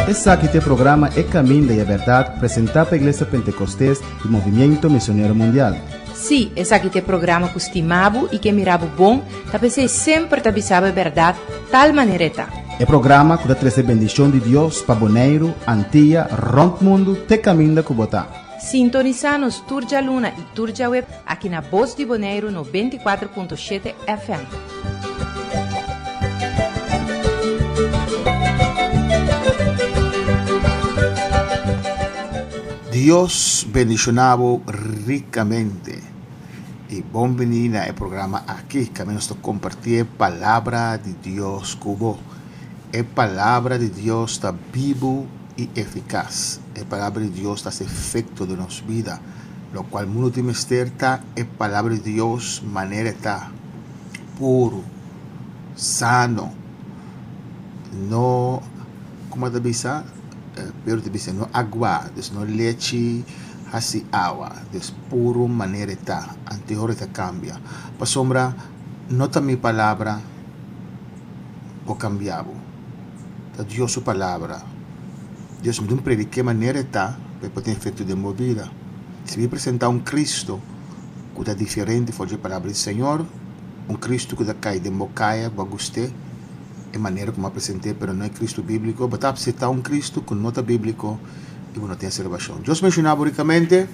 Esaki ta e programa E Caminda y e Berdad presenta pa Iglesia Pentecostes y Movimiento Misionero Mundial. Sí, esaki ta e programa ku stima bo i ke mira bo bon, ta p'esei semper ta bisa bo e bèrdat tal manera e ta. E programa ku ta trese bendishon di Dios pa Boneiru, Antia, rònt mundu te kaminda ku bo ta. Sintonisá nos tur djaluna i tur djaweb aki na Bos di Boneiru 94.7 FM. Dios bendiciona bo ricamente y bon bini na e programa aki caminda nos ta comparti e palabra di Dios cu bo. E palabra di Dios ta bibo y eficaz. E palabra di Dios ta haci efecto den nos bida. Locual mundo tin mester ta e palabra di Dios manera e ta, puro, sano, no, como ta bisa? Pero ta bisa no agua, dus no lechi hasi awa, dus puro manera e ta, anteor e ta cambia. Pasobra no ta mi palabra por cambia bo, ta Dios su palabra. Dios mi dun predique manera e ta pa e por tin efecto den bo bida. Si mi presenta un Cristo cu ta diferente for dje palabra di Señor, un Cristo cu ta cay den bo caya, bo a gust'e, e manera ku bo a present'é, pero no e Kristu bíbliko. Bo ta apseptá un Kristu ku no ta bíbliko i bo no tin e salbashon. Dios menshoná bo rikamente.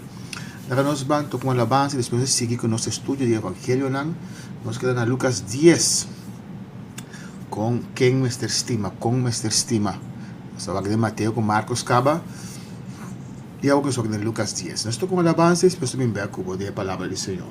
Laga nos ban toka un alabansa i despues nos sigui ku nos estudio di evangelionan. Nos keda na Lukas dies. Kon ken mester stima? Kon mester stima? Nos ta wak den Mateo ku Markos kaba i awor ku nos wak den Lukas dies. Nos toka un alabansa i despues nos ta bin bèk ku bo den e palabra di Señor.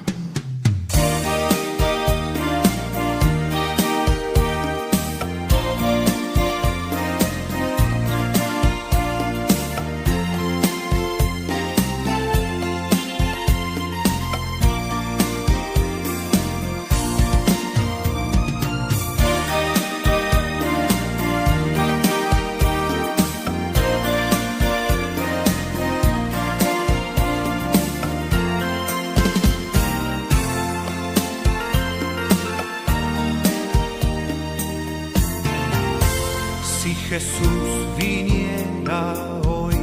Si Jesús viniera hoy,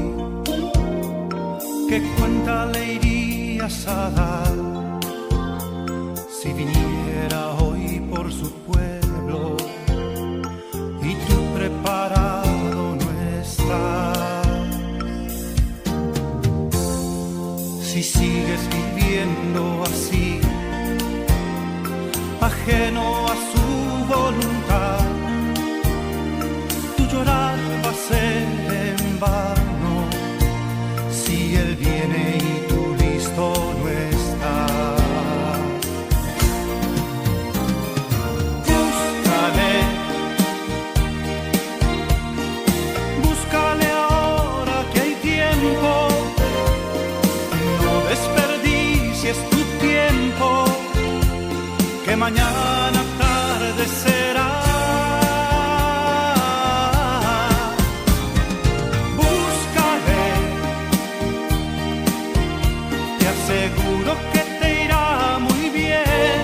¿qué cuenta le irías a dar? Si viniera hoy por su pueblo y tú preparado no estás. Si sigues viviendo así, ajeno a su voluntad, tu llorar va a ser en vano si él viene y tú listo no estás. Búscale, búscale ahora que hay tiempo. No desperdicies tu tiempo, que mañana tarde será. Búscale, te aseguro que te irá muy bien.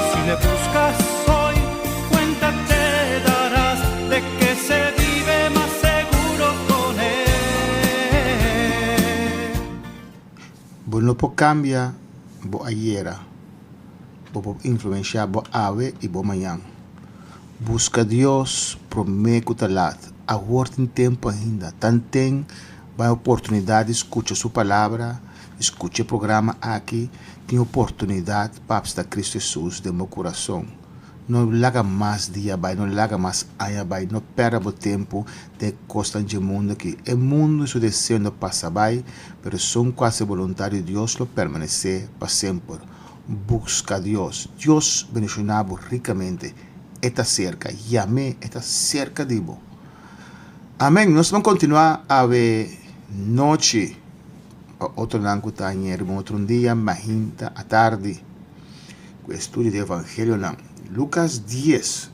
Si le buscas hoy, cuenta te darás de que se vive más seguro con él. Bo no por cambia bo ayera, bo por influencia bo awe y bo mañan. Busca Dios prome cu ta lat. Awor tin tempo ainda. Tanten bo hay oportunidad di scucha su palabra, di scucha e programa aki, tin oportunidad pa apsta Cristo Jesus den bo curason. No laga mas dia bai, no laga mas aña bai, no pèrdè bo tempu den e kosnan dje mundu akí. E mundu i su deseo no pasa bai, pero esun ku hasi boluntat di Dios lo permanesé pa semper. Buska Dios. Dios bendishoná bo rikamente. E ta serka. Yam'é, e ta serka di bo. Amèn. Nos ta kontinuá awe nochi pa otronan ku ta hañ'é riba un otro dia, mainta, atardi. Ku e studio di evangelionan. Lukas dies,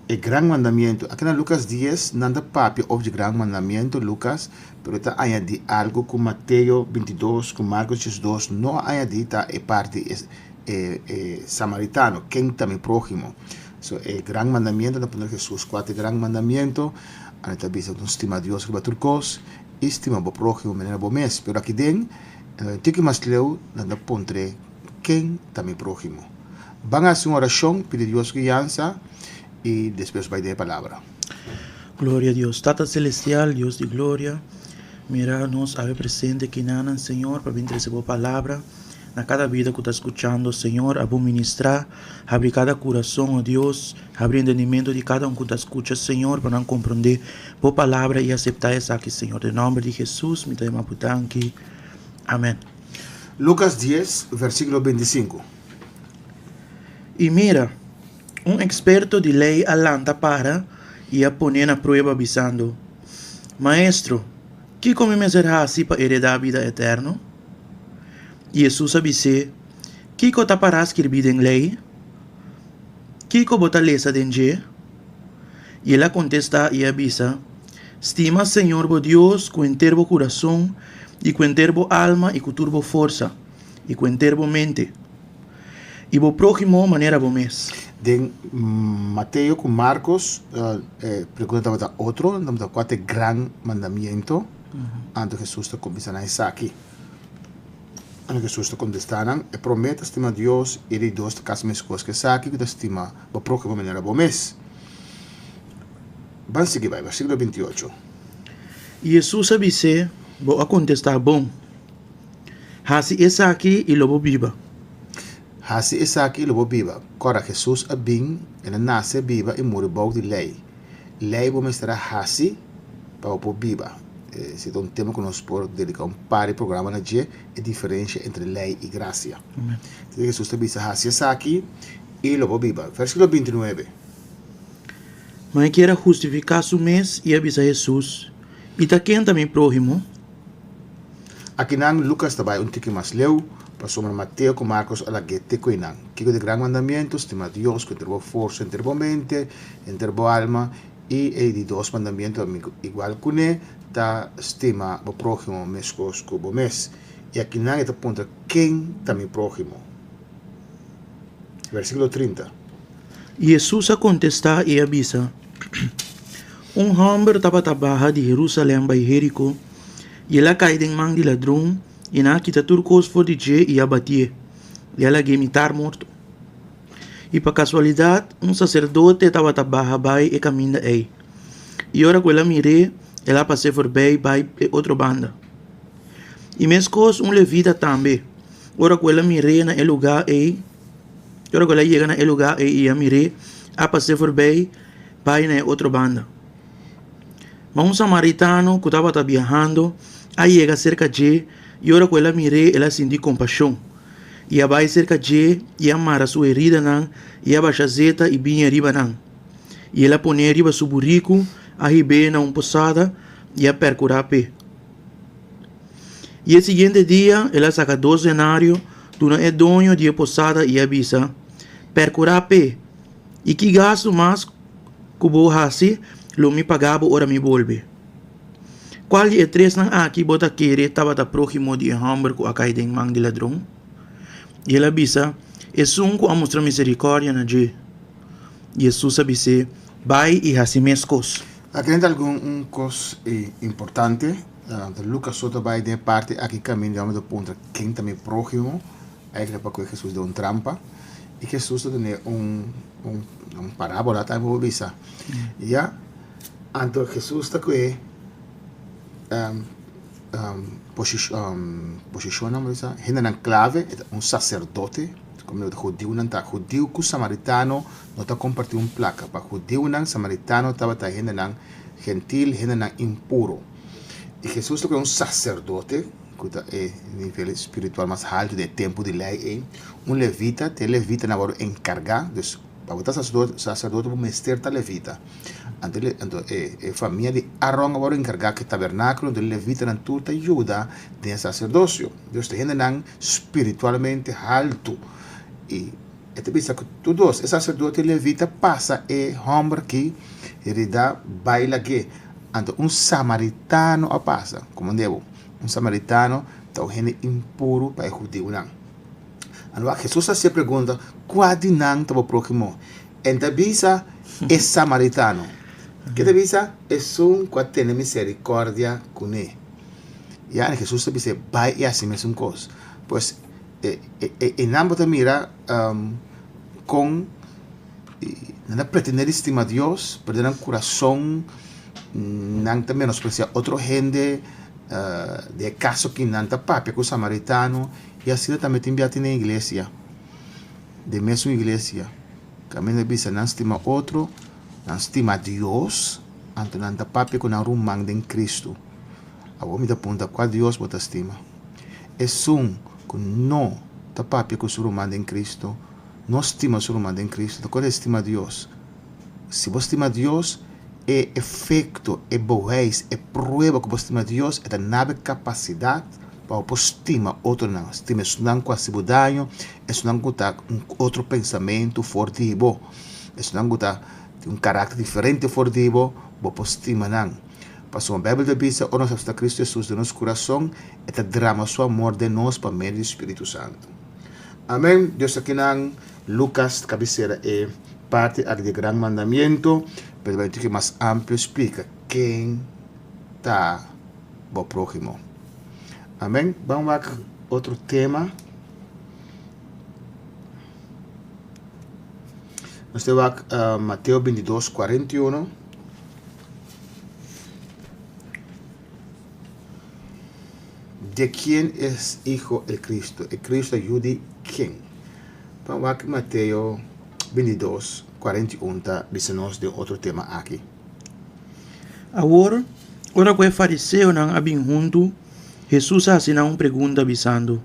E gran mandamiento. Aki na Lukas dies nan ta papia over di gran mandamiento, Lukas, pero e ta añadi algo ku Mateo bintidos ku Markos diesdos no a añadi, ta e parti e e samaritano, ken ta mi próhimo. So e gran mandamiento na poner Jesus kua ta e gran mandamiento, a ta bisa nos stima Dios riba tur kos i stima bo próhimo manera bo mes. Pero aki den e tiki mas leu nan ta puntr'é ken ta mi próhimo. Ban hasi un orashon pidi Dios guiansa i despues bai den e palabra. Gloria a Dios. Tata Celestial, Dios di gloria, mira nos awe presente kinanan, Señor, pa bin trece bo palabra na cada bida cu ta scuchando, Señor, a bo ministra, habri cada curason, oh Dios, habri entendimento di cada un cu ta scucha, Señor, pa nan comprende bo palabra y acepta esaki, Señor. Den nomber di Jesus, mi ta yama bo danki. Amen. Lucas dies, versiculo 25. Y mira, Un eksperto di lei a lanta para i a pon'é na prueba bisando, Maestro, kiko mi mester hasi pa eredá bida eterno? Hesus a bis'é, Kiko ta pará skirbí den lei? Kiko bo ta lesa den dje? I el a kontestá i a bisa, Stima Señor bo Dios ku henter bo kurason i ku henter bo alma i ku tur bo forsa i ku henter bo mente. I bo próhimo manera bo mes. Den Mateo ku Markos e pregunta tabata otro, nan tabata kua ta e gran mandamiento? Anto Hesus ta kuminsá nan esaki. Anto Hesus ta kontestá nan, E promé ta stima Dios i e di dos ta kasi meskos ku esaki, ku ta stima bo próhimo manera bo mes. Ban sigui bai, versíkulo 28. I Hesus a bis'é, Bo a kontestá bon. Hasi esaki i lo bo biba. Hasi esaki i lo bo biba. Kòrda, Hesus a bin, el a nase, biba i muri bou di lei. Lei bo mester a hasi pa bo por biba. Esei ta un tema ku nos por dediká un par di programa na dje, e diferensha entre lei i grasia. Entonces Hesus ta bisa, Hasi esaki i lo bo biba. Versíkulo 29. Ma e kier a hustifiká su mes i a bisa Hesus, I ta ken ta mi próhimo? Akinan Lukas ta bai un tiki mas leu, pasobra Mateo ku Markos a lag'é te ku einan. Kiko di gran mandamiento? Stima Dios ku henter bo forsa, henter bo mente, henter bo alma, i e di dos mandamiento igual kuné ta stima bo próhimo meskos ku bo mes. I akinan e ta puntra, Ken ta mi próhimo? Versíkulo 30. Hesus a kontestá i a bisa, Un hòmber tabata baha di Herúsalèm bai Jeriko, i el a kai den man di ladron, i nan a kita tur kos for di dje i a batié, i a lag'é mitar morto. I pa kasualidat, un saserdote tabata baha bai e kaminda ei, i ora ku el a mir'é, el a pas'é forbei bai e otro banda. I meskos un levita tambe, ora ku el a mir'é na e lugá ei, ora ku el a yega na e lugá ei i a mir'é, a pas'é forbei bai na e otro banda. Ma un samaritano ku tabata biahando a yega serka dje, i ora ku el a mir'é el a sinti kompashon, i a bai serka dje i a mara su heridanan i a basha zeta i biña riba nan. I el a pon'é riba su buriku, a hib'é na un posada i a perkurá p'e. I e siguiente dia el a saka dos denario, duna e doño di e posada i a bisa, Perkurá p'e, i ki gastu mas ku bo hasi lo mi paga bo ora mi bolbe. Kual di e tresnan aki bo ta kere tabata próhimo di e hòmber ku a kai den man di ladron? I el a bisa, Esun ku a mustra miserikòrdia na dje. Hesus a bis'é, Bai i hasi meskos. Aki ta algun un kos importante. Lukas so ta bai den e parti aki kaminda hòmber ta puntra ken ta mi próhimo. Eigenlijk pa koe Hesus den un trampa i Hesus ta tene un un un parábola tambe por bisa ya anto Hesus ta koe posishonnan por bisa hendenan klave e ta un saserdote komo ta hudiunan ta hudiu ku samaritano no ta komparti un plaka pa hudiunan samaritano tabata hendenan gentil hendenan impuro i Hesus ta koe un saserdote. Ku ta e nivel spiritual mas haltu di e tempu di lei ei. Un levita, te levitanan a wòrdu enkargá, dus pa bo ta saserdote, saserdote bo mester ta levita. Anto e anto e e famia di Aron a wòrdu enkargá ku e tabernákulo, anto e levitanan tur ta yuda den e saserdosio. Dus ta hendenan spiritualmente haltu. I e ta bisa ku tur dos, e saserdote i e levita pasa e hòmber aki heridá bai lag'é. Anto un samaritano a pasa, komo debo. Un samaritano ta un hende impuru pa e hudiunan. Anto wak Hesus a hasi e pregunta, Kua di nan ta bo próhimo? En ta bisa e samaritano. Ke ta bisa? Esun ku a tene miserikòrdia kuné. Ya, Hesus ta bis'é, Bai i hasi mesun kos. Pues, e e nan bo ta mira kon nan ta pretendé di stima Dios, pero den nan kurason nan ta menospresiá otro hende. Den e kaso aki nan ta papia ku samaritano i asina tambe tin bia tin den iglesia. Den mesun iglesia kaminda bisa nan stima otro, nan stima Dios, anto nan ta papia ku nan ruman den Kristu. Awor mi ta punta, kua Dios bo ta stima? Esun ku no ta papia ku su ruman den Kristu, no stima su ruman den Kristu, ta kore stima Dios? Si bo stima Dios, e efekto, e bewijs, e prueba ku bo stima Dios, e ta nabe kapasidat pa bo por stima otronan, stima esunnan ku hasi bo daño, esunnan ku ta un otro pensamentu for di bo, esunnan ku ta tin un karakter diferente for di bo, bo por stima nan. Pasobra Beibel ta bisa ora nos aseptá Kristu Hesus den nos kurason, e ta drama su amor den nos pa medio di spiritu santu. Amen. Dios aki nan Lucas ta kabesera e parti aki di e gran mandamiento, pero ta bai un tiki mas amplio splika ken ta bo próhimo. Amen. Ban wak otro tema. Nos ta wak Mateo 22, 41. De quién es hijo el Cristo? E Cristo ta yu di ken? Ban wak Mateo 22, 41 ta bisa nos den otro tema aki. Awor, ora ku e fariseonan a bin huntu, Hesus a hasi nan un pregunta, bisando,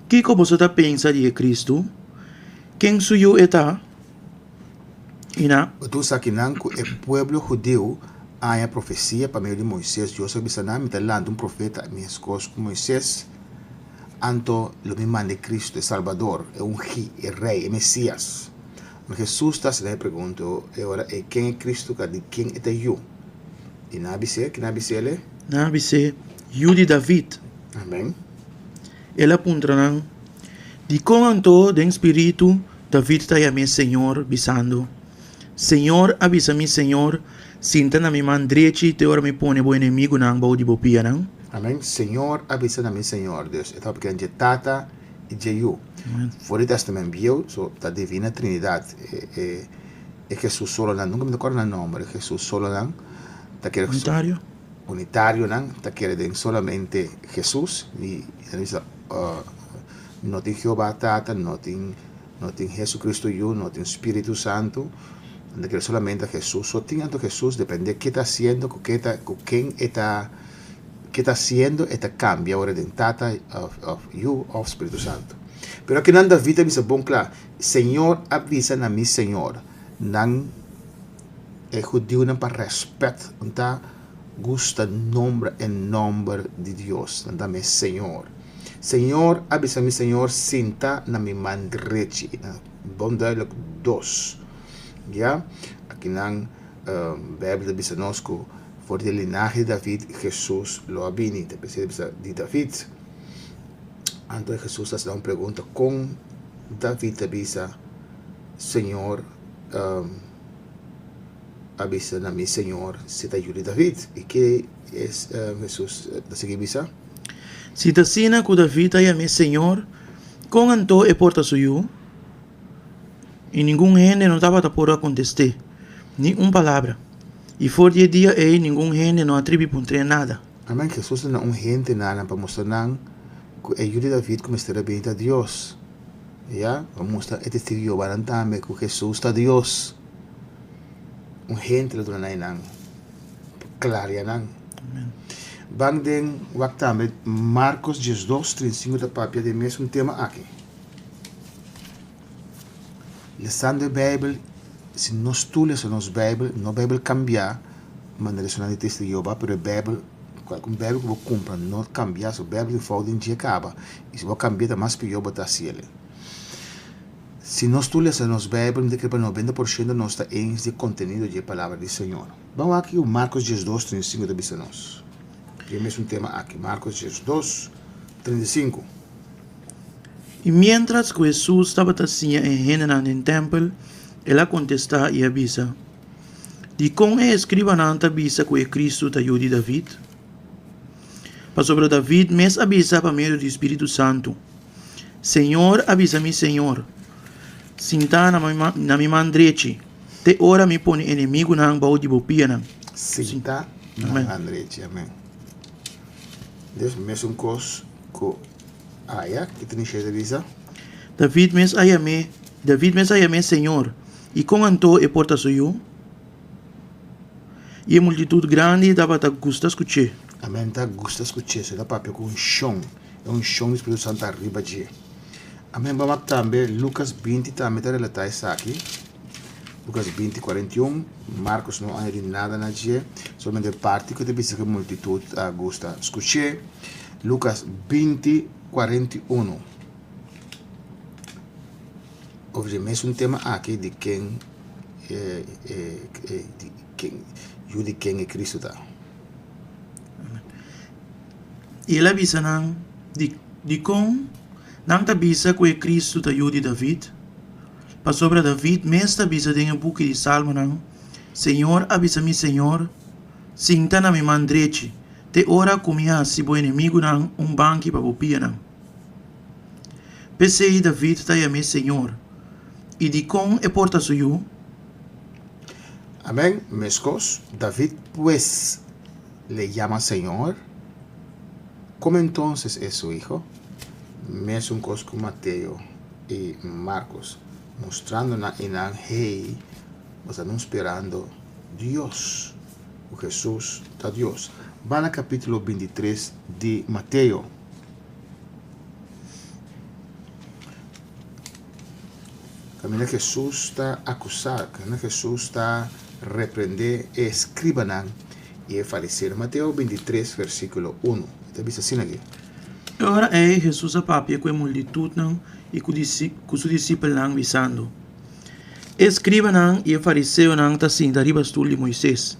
Kiko boso ta pensa di e Kristu? Ken su yu e ta? I na. Bo sa kinan ku e pueblo hudiu a haña profesia pa medio di Moises. Dios a bisa nan, Mi ta lanta un profeta meskos ku Moises, anto lo mi manda e Kristu, e Salbador, e Ungí, e Rei, e Mesias. Ma Hesus ta hasi nan e pregunta e ora ei, Ken e Kristu ka? Di ken e ta yu? I nan a bis'é, Ken a bis'é? Nan a bis'é, Yu di David. Amèn. El a puntra nan, Dikon anto den spiritu David ta yam'é Señor, bisando, Señor a bisa mi Señor, Sinta na mi man drechi te ora mi pone bo enemigunan bou di bo pianan? Amèn. Señor a bisa na mi Señor. Dus e ta papia dje Tata i dje Yu. For di Testament Bieu, so ta Divina Trinidat. E e Hesus solonan, nunka mi ta kòrda nan nòmber, e Hesus solonan ta kere. Unitario. Unitarionan ta kere den solamente Hesus i nan bisa no tin Jehová Tata, no tin no tin Hesucristo Yu, no tin Spiritu Santu, nan ta kere solamente Hesus so tin. Anto Hesus depende ke ta hasiendo ku ke ta ku ken e ta ke ta hasiendo e ta kambia ora den Tata òf Yu òf Spiritu Santu. Pero akinan David a bisa bon kla, Señor a bisa na mi Señor, nan E hudiunan pa rèspèt nan ta gusta nombra e nòmber di Dios, nan ta mi Señor. Señor a bisa mi Señor, Sinta na mi man drechi. Bon duidelijk dos. Ya, akinan Bijbel ta bisa nos ku for di e linahe di David Hesus lo a bini, ta bisa di David. Anto Hesus a hasi nan un pregunta, kon David ta bisa Señor? A bisa na mi Señor, si ta yu di David. I ke es Hesus ta sigui bisa? Si ta asina ku David a yam'é Señor, kon anto e por ta su yu? I ningun hende no tabata por a kontest'é ni un palabra. I for di e dia ei ningun hende no a tribi puntr'é nada. Amen. Hesus ta na un hende nanan pa mustra nan ku e yu di David ku mester a bini ta Dios. Ya, pa mustra e testigo di Jehovanan tambe ku Hesus ta Dios. Un hende lo duna nan einan pa klaria nan. Ban den wak tambe Markos diesdos, 35 ta papia di e mesun tema aki. Lesando e Beibel, si nos tur lesa nos Beibel, no Beibel kambiá manera esunnan di testigo di Jehová, pero e Beibel Kualke Beibel ku bo kumpra no kambia, so Beibel tin fout den dje kaba, i si bo kambia ta mas pió bo ta hasi el. Si nos tur lesa nos Beibel, mi ta kere pa 90% nos ta eens di e kontenido dje Palabra di Señor. Ban wak kiko Markos 12, 35 ta bisa nos. Dje mesun tema aki, Markos 12, 35. I miéntras ku Hesus tabata siña e hendenan den tèmpel, El a kontestá i a bisa, Dikon e eskribanan ta bisa ku e Kristu ta yu di David? Pasobra David mes a bisa pa medio di spiritu santu, Señor a bisa mi Señor, Sintá na mi man drechi, te ora mi pone enemigunan bou di bo pianan. Sintá na mi man drechi. Amén. Des mesun kos ku aya ki Trinche ta bisa. David mes a yam'é, David mes a yam'é Señor, i kon anto e por ta su yu? I e multitut grandi tabata gusta skuch'é. Amén ta gusta skuch'é, su ta papia ku unshon, e unshon di Spiritu Santu ta riba dje. Amén bo wak tambe Lucas 20 tambe ta relatá esaki, Lucas 20, 41, Marcos no a añadí nada na dje, solamente e parti ku ta bisa ku e multitut a gusta skuch'é. Lucas 20, 41. Over dje mesun tema aki di ken e e e di ken yu di ken e Cristo ta. I el a bisa nan, Di dikon nan ta bisa ku e Cristo ta yu di David? Pasobra David mes ta bisa den e buki di Salmonan, Señor a bisa mi Señor, Sinta na mi man drechi, te ora ku mi hasi bo enemigunan un banki pa bo pianan. P'esei David ta yam'é Señor. I dikon e por ta su yu? Amén. Meskos, David pues le yama Señor, komo entonces es su hijo? Mesun kos ku Mateo i Markos, mustrando nan i nan, Hey, bo ta nun sperando Dios, ku Hesus ta Dios. Ba na kapítulo 23 di Mateo. Kaminda Hesus ta akusá, kaminda Hesus ta reprendé e eskribanan i e fariseonan. Mateo 23, versíkulo 1. E ta bisa asina aki. E ora ei Hesus a papia ku e multitutnan i ku ku su disipelnan, bisando, E eskribanan i e fariseonan ta sinta riba stul di Moises.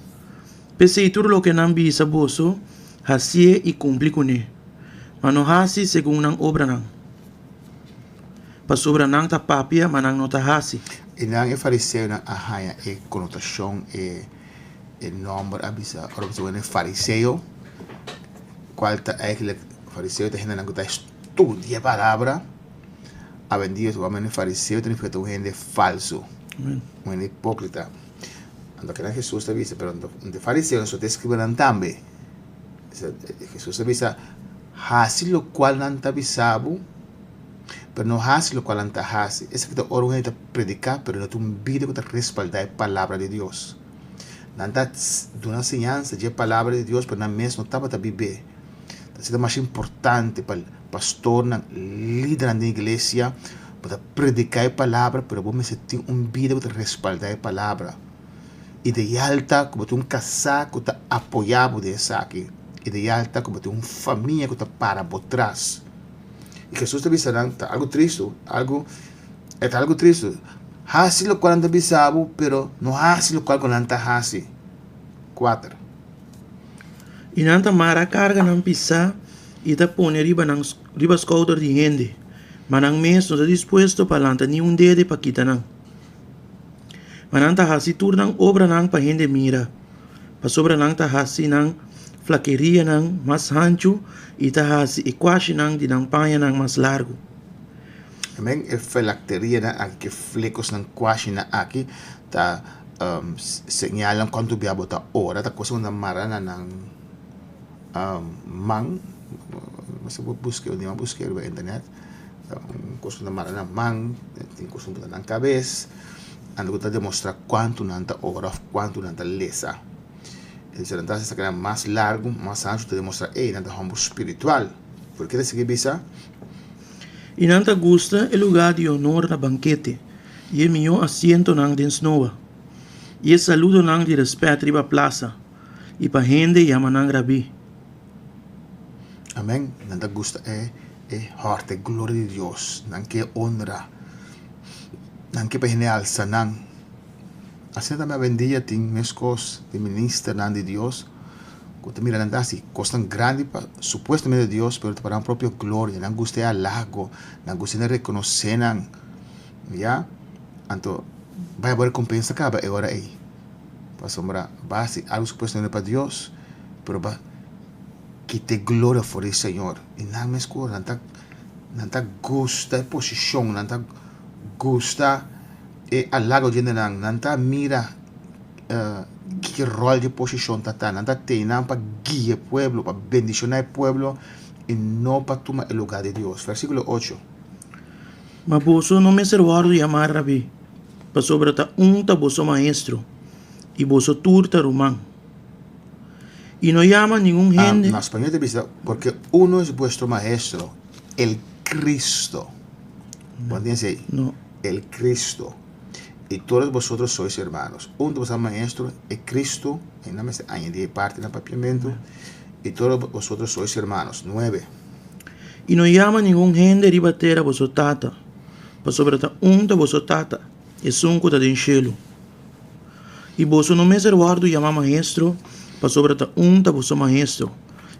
P'esei tur loke nan bisa boso, hasié i kumpli kuné, ma no hasi segun nan obranan. Pasobra nan ta papia, ma nan no ta hasi. I nan e fariseonan a haña e konotashon, e e nòmber a bisa, ora bo ta wende fariseo, kual ta eigentlik, fariseo ta hendenan ku ta studia e palabra, awendia su wòrdu fariseo ta nifiká ta un hende falsu, un hende hipókrita. Anto keda Hesus ta bisa, pero e fariseonan so ta eskribanan tambe. Hesus ta bisa, hasi lokual nan ta bisa bo, pero no hasi lokual nan ta hasi. Esaki ta ora un hende ta prediká, pero no tin un bida ku ta respaldá e palabra di Dios. Nan ta duna enseñansa dje palabra di Dios, pero nan mes no tabata bib'é. Esei ta masha importante pa pastornan, lidernan den iglesia, bo ta prediká e palabra, pero bo mester tin un bida ku ta respaldá e palabra. Ideal ta ku bo tin un kasá ku ta apoyá bo den esaki. Ideal ta ku bo tin un famia ku ta para bo tras. I Hesus ta bisa nan, ta algu tristu, algu, e ta algu tristu. Hasi lokual nan ta bisa bo, pero no hasi lokual ku nan ta hasi. Kuater. I nan ta mara karganan pisá i ta pone riba nan riba skouder di hende, ma nan mes no ta dispuesto pa lanta ni un dede pa kita nan. Ma nan ta hasi tur nan obranan pa hende mira, pasobra nan ta hasi nan flakerianan mas hanchu i ta hasi e kuashinan di nan pañanan mas largu. Amen. E filakterianan aki, ke flekosnan kuashinan aki ta señalnan kuantu bia bo ta ora, ta cosa ku nan ta mara na nan man, mester bo buska, un dia mi a buska riba internet, ta un kos ku ta mara na man, tin kos ku ta na nan kabes, anto ku ta demostra kuantu nan ta ora òf kuantu nan ta lesa. Entonces nan ta hasi esaki nan mas largu, mas anchu ta demostra ey nan ta hòmber spiritual. Por ke ta sigui bisa? I nan ta gusta e lugá di honor na bankete. I e mihó asientonan den snoa, i e saludonan di rèspèt riba plasa, i pa hende yama nan Rabí. Amèn. Nan ta gusta e e hòrta e gloria di Dios. Nan ke onra. Nan ke pa hende alsa nan. Asina tambe awendia tin meskos di ministernan di Dios ku ta mira nan ta hasi kosnan grandi pa supuestamente Dios, pero ta pa nan propio gloria. Nan gusta e halago, nan gusta hende rekonosé nan. Ya, anto Bai bo rekompensa kaba e ora ei. Pasobra bo a hasi algu supuestamente pa Dios, pero bo a kita e gloria for di Señor. I nan mes ku nan ta nan ta gusta e posishon, nan ta gusta e halago di hendenan, nan ta mira ki ròl di posishon ta ta, nan ta tene nan pa guia e pueblo, pa bendishoná e pueblo i no pa tuma e lugá di Dios. Versíkulo ocho. Ma boso no mester wòrdu yamá Rabí, pasobra ta un ta boso Maestro, i boso tur ta ruman. I no yama ningun hende. Na spañol ta bisa, Porque uno es vuestro Maestro, el Cristo. Bo a ntende esei? No. El Cristo. I todos vosotros sois hermanos. Un ta boso Maestro, e Cristo, e nan mester añadi e parti na papiamentu, i todos vosotros sois hermanos. Nuebe. I no yama ningun hende riba tera boso tata, pasobra ta un ta boso Tata, esun ku ta den shelu. I boso no mester wòrdu yamá maestro, pasobra ta un ta boso Maestro,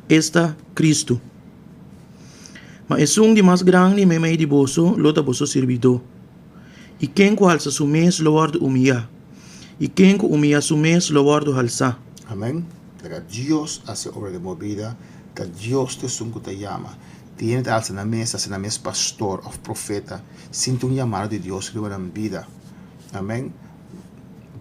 esta, Kristu. Ma esun di mas grandi meimei di boso lo ta boso sirbidó. I ken ku halsa su mes lo wòrdu umiyá, i ken ku umiyá su mes lo wòrdu halsá. Amèn. Laga Dios hasi obra den bo bida, ta Dios ta esun ku ta yama. Tin hende ta alsa nan mes, hasi nan mes pastor òf profeta, sinti un yamado di Dios riba nan bida. Amèn.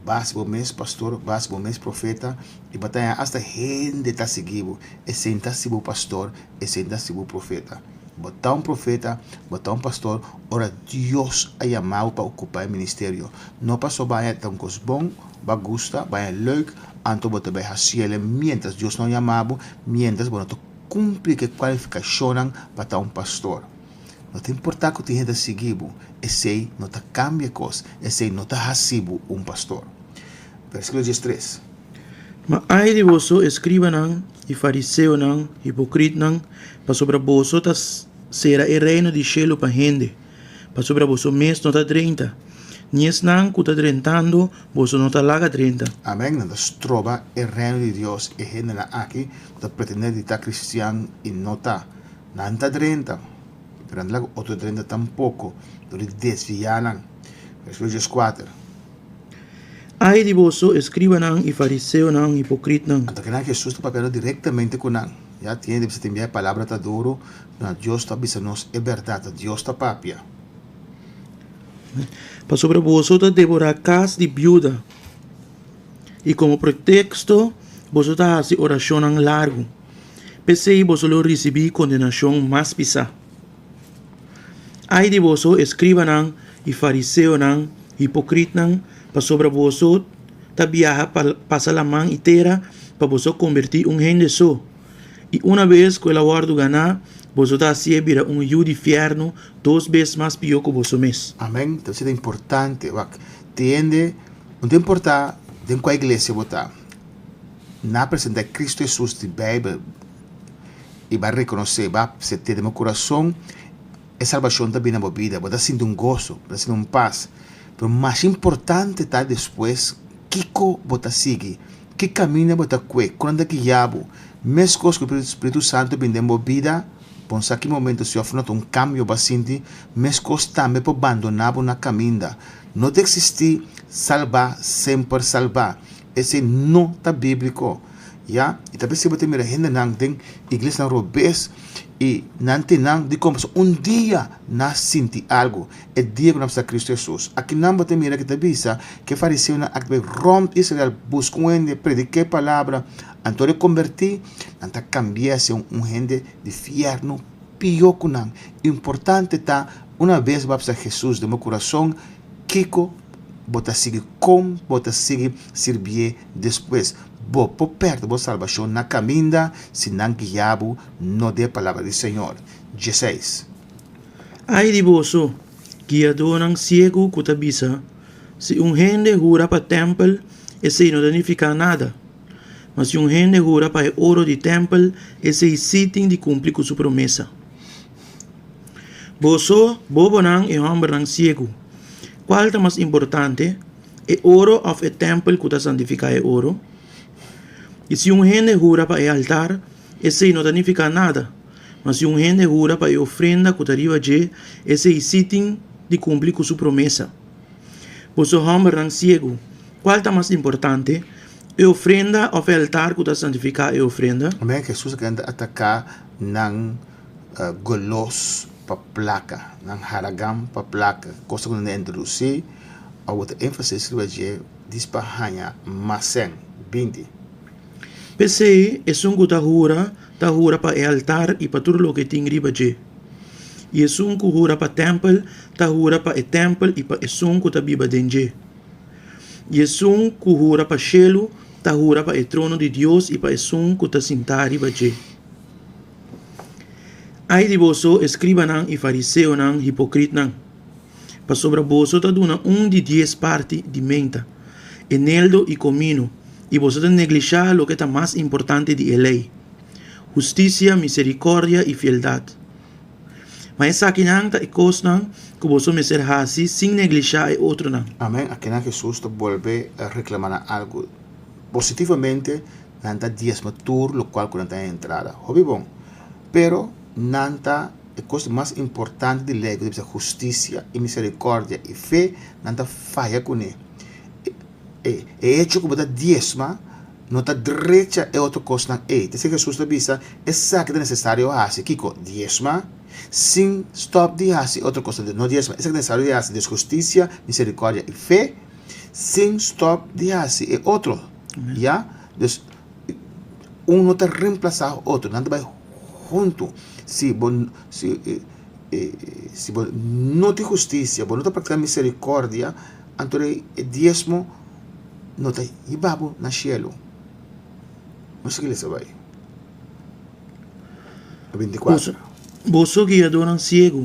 Bas bo mes pastor, bas bo mes profeta, i bo ta haña asta hende ta sigui bo. Esei ta hasi bo pastor, esei ta hasi bo profeta. Bo ta un profeta, bo ta un pastor ora Dios a yama bo pa ocupa e ministerio. No paso bo haña ta un cos bon, bo a gusta, bo haña leuk, anto bo ta bay haciele mientras Dios no yama bo, mientras bo no ta cumpli cu e cualificacionnan pa ta un pastor. No ta importa cu tin hende ta sigui bo, esey no ta cambia e cos, esey no ta haci bo un pastor. Versiculo diestres. Ma ai di boso, escribanan i fariseonan, hipocritnan, pasobra boso ta sera e reino di shelu pa hende, pasobra boso mes no ta drenta, ni esnan ku ta drentando boso no ta laga drenta. Amen, nan ta stroba e reino di Dios, e hendenan aki ku ta pretende di ta cristian i no ta. Nan ta drenta, pero nan ta laga otro drenta tampoko, dor di desviá nan. Versíkulo dieskuater. Ai di boso, eskribanan i fariseonan, hipokritnan! Anto kinan Hesus ta papiando direktamente ku nan. Ya tiene di bisa tin bia e palabra ta duru, pero Dios ta bisa nos e bèrdat, ta Dios ta papia. Pasobra boso ta devorá kas di biuda, i komo preteksto boso ta hasi orashonnan largu. P'esei boso lo risibí kondenashon mas pisá. Ai di boso, eskribanan i fariseonan, hipokritnan, pasobra boso ta biaha pa pasa laman i tera pa boso kombertí un hende so, i una bes ku el a wòrdu ganá, boso ta hasié bira un yu di fièrnu dos bes mas pió ku boso mes. Amèn. Ta asina importante. Wak, tin hende, no ta importá den kua iglesia bo ta, nan a presentá e Kristu Hesus di Beibel. i bo a rekonosé, bo a asept'é den bo kurason, e salbashon ta bini na bo bida, bo ta sinti un goso, bo ta sinti un pas. Pero mas importante ta despues kiko bo ta sigui, ki kaminda bo ta kue, kon nan ta guia bo. Meskos ku Spiritu Santu bini den bo bida, bo no sa ki momento si òf no ta un kambio bo a sinti, meskos tambe por bandoná bo na kaminda. No ta eksistí salbá semper salbá, esei no ta bíbliko. Ya, i ta p'esei bo ta mira hendenan den iglesianan robes i nan tin nan di kon pasobra un dia nan a sinti algu, e dia ku nan a pasa Kristu Hesus. Akinan bo ta mira ku ta bisa ku e fariseonan a bai rònt Israel buska un hende prediká e palabra, anto di kombertí nan ta kambia hasi un hende di fièrnu pió ku nan. Importante ta una bes bo a pasa Hesus den bo kurason, kiko bo ta sigui, kon bo ta sigui sirbié despues. Bo por pèrdè bo salbashon na kaminda si nan guia bo no den e palabra di Señor. Dieseis. Ai di boso, guiadónan siegu ku ta bisa, Si un hende hura pa tèmpel, esei no ta nifiká nada. Ma si un hende hura pa e oro di tèmpel, esei sí tin di kumpli ku su promesa. Boso, bobonan i hòmbernan siegu, kual ta mas importante? E oro òf e tèmpel ku ta santifiká e oro? I si un hende hura pa e altar, esei no ta nifiká nada, ma si un hende hura pa e ofrenda ku ta riba dje, esei sí tin di kumpli ku su promesa. Boso hòmbernan siegu, kual ta mas importante, e ofrenda òf e altar ku ta santifiká e ofrenda? Amén, Hesus a kende ataká nan golos pa plaka, nan haragan pa plaka, kos ku nan a introdusí, awor ta énfasis riba dje dis pa haña mas sèn. 20. P'esei, esun ku ta hura, ta hura pa e altar i pa tur loke tin riba dje. I esun ku hura pa tèmpel, ta hura pa e tèmpel i pa esun ku ta biba den dje. I esun ku hura pa shelu, ta hura pa e trono di Dios i pa esun ku ta sintá riba dje. Ai di boso, eskribanan i fariseonan, hipokritnan! Pasobra boso ta duna un di dies parti di menta, eneldo i komino, i boso ta neglishá loke ta mas importante di e Lei, hustisia, miserikòrdia i fieldat. Ma esakinan ta e kosnan ku boso mester hasi sin neglishá e otronan. Amen. Akinan Hesus ta bolbe reklama nan algu. Positivamente nan ta diesma tur lokual ku nan ta entrada. Hopi bon. Pero nan ta e kos mas importante di lei ku ta bisa hustisia i miserikòrdia i fe, nan ta faya kuné. E echo ku bo ta diesma no ta drecha e otro kosnan ei. Ta esei Hesus ta bisa, esaki ta nesesario hasi. Kiko? Diesma sin stòp di hasi otro kosnan. No diesma, esaki ta nesesario di hasi, des hustisia, miserikòrdia i fe sin stòp di hasi e otro. Ya? Dus un no ta remplasá otro, nan ta bai huntu. Si bo si si bo no tin hustisia, bo no ta praktiká miserikòrdia, anto e diesmo no ta hiba bo na shelu. Nos sigui lesa bai. 24. Boso guiadónan siegu,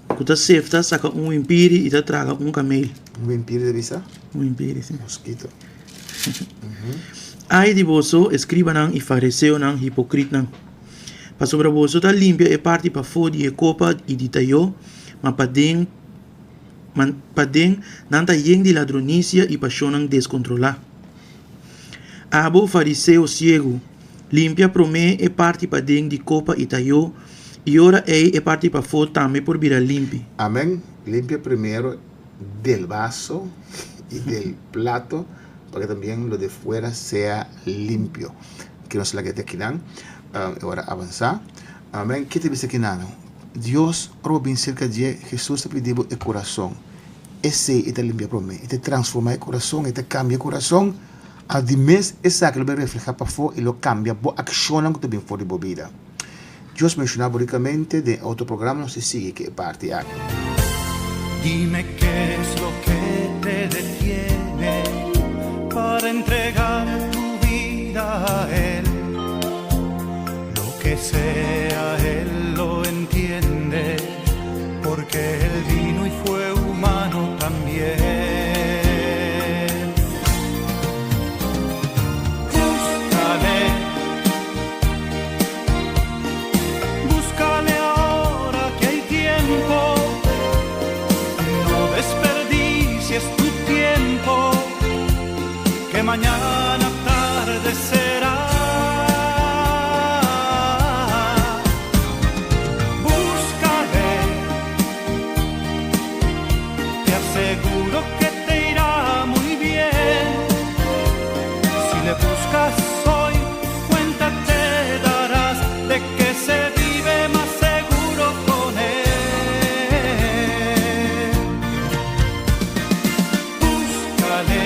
ku ta sefta saka un wimpiri i ta traga un kamel. Un wimpiri ta bisa? Un wimpiri, si. Moskito. Ai di boso, eskribanan i fariseonan, hipokritnan! Pasobra boso ta limpia e parti pafó di e kopa i di tayó, ma paden ma paden nan ta yen di ladronisia i pashonnan deskontrolá. Abo, fariseo siegu, limpia promé e parti paden di kopa i tayó, i ora ei e parti pafó tambe por bira limpi. Amen. Limpia primero del vaso y del plato pa que también lo de fuera sea limpio. Ki nos laga te akinan, e ora avansa. Amen. Ki ta bisa akinan? Dios, ora bo bin serka dje, Hesus ta pidi bo e kurason. Esei e ta limpia promé. E ta transforma e kurason, e ta kambia e kurason. Al di mes esaki lo bin refleha pafó i lo kambia bo akshonnan ku ta bin for di bo bida. Dios menshoná bo rikamente den e otro programa nos ta sigui ku e parti aki. Dime qué es lo que te detiene para entregar tu vida a Él. Lo que sea Él lo entiende, porque Él vino y fue humano también. Búscale. Búscale ahora que hay tiempo. No desperdicies tu tiempo, que mañana tarde será. Búscale, te aseguro que te irá muy bien. Si le buscas hoy, cuenta te darás de que se vive más seguro con él. Búscale.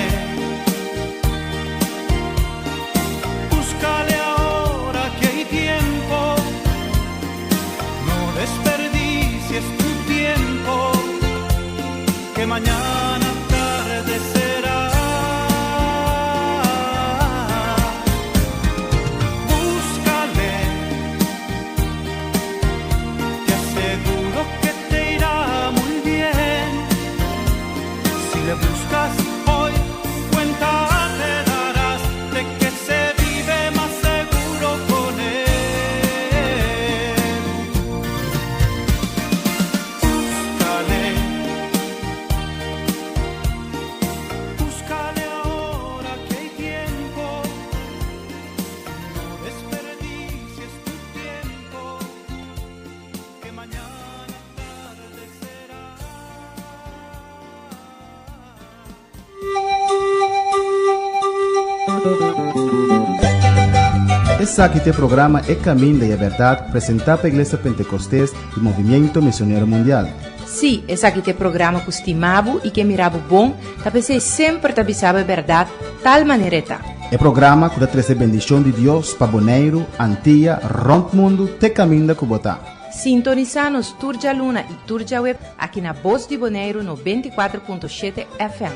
Esaki ta e programa E Caminda y e Berdad presenta pa Iglesia Pentecostes y Movimiento Misionero Mundial. Sí, esaki ta e programa ku stima bo i ke mira bo bon, ta p'esei semper ta bisa bo e bèrdat tal manera e ta. E programa ku ta trese bendishon di Dios pa Boneiru, Antia, rònt mundu te kaminda ku bo ta. Sintonisá nos tur djaluna i tur djaweb aki na Bos di Boneiru 94.7 FM.